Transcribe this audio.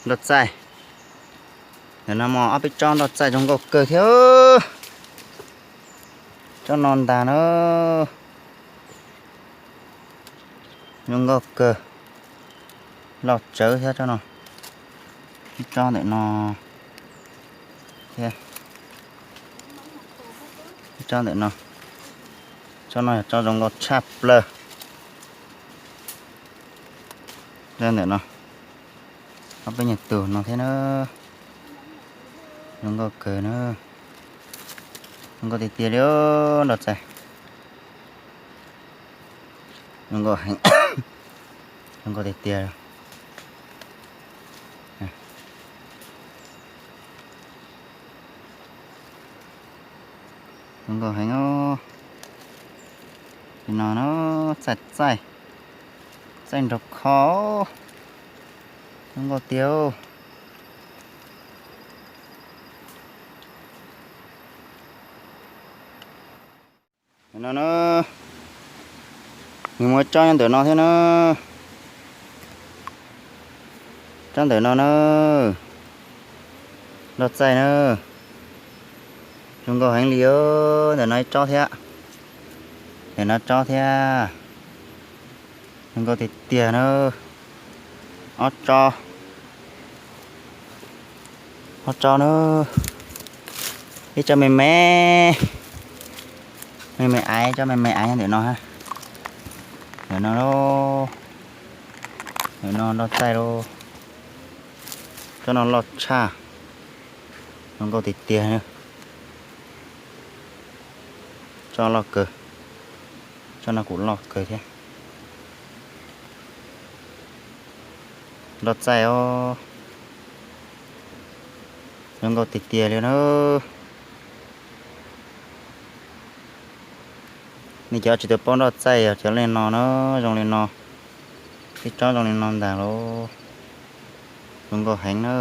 Nroj txaij. Ntawm no mas ob peb tsob nroj txaij zoo nkauj kawg thiab. Tsob no ntag na. Zoo nkauj kawg. Loj tsawv thiab tsob no. Ib tsob ntawm no thiab. Ib tsob ntawm no. Tsob no yog tsob zoo nkauj tshaj plaws. Ntawm no, ob peb nyuag tus no thiab na. Zoo nkauj kawg na. Zoo nkauj tiag tiag li nroj txaij. Zoo nkauj heev. Zoo nkauj tiag tiag. Zoo nkauj heev. Li no na, txaij txaij, txaij nraug kho. Zoo nkauj tiag. Ntawm no na, nws muaj tsob nyob ntawm no thiab na. Tsob ntawm no na, nroj txaij na. Zoo nkauj heev li os. Ntawm no ib tsob thiab. Ntawm no tsob thiab. Zoo nkauj tiag tiag na. Ob tsob, ob tsob na. Ib tsob me me, me me aiv, tsob me me aiv ntawm no. Ntawm no, ntawm no nroj txaij lauj. Tsob no loj tshaj. Zoo nkauj tiag tiag. Tsob loj kawg. Tsob no kuj loj kawg thiab. Nroj txaij os. Zoo nkauj tiag tiag li na. Nej cov tsis tau paub nroj txaij yog cov li no na, zoo li no. Ib tsob zoo li no ntag lauj. Zoo nkauj heev na.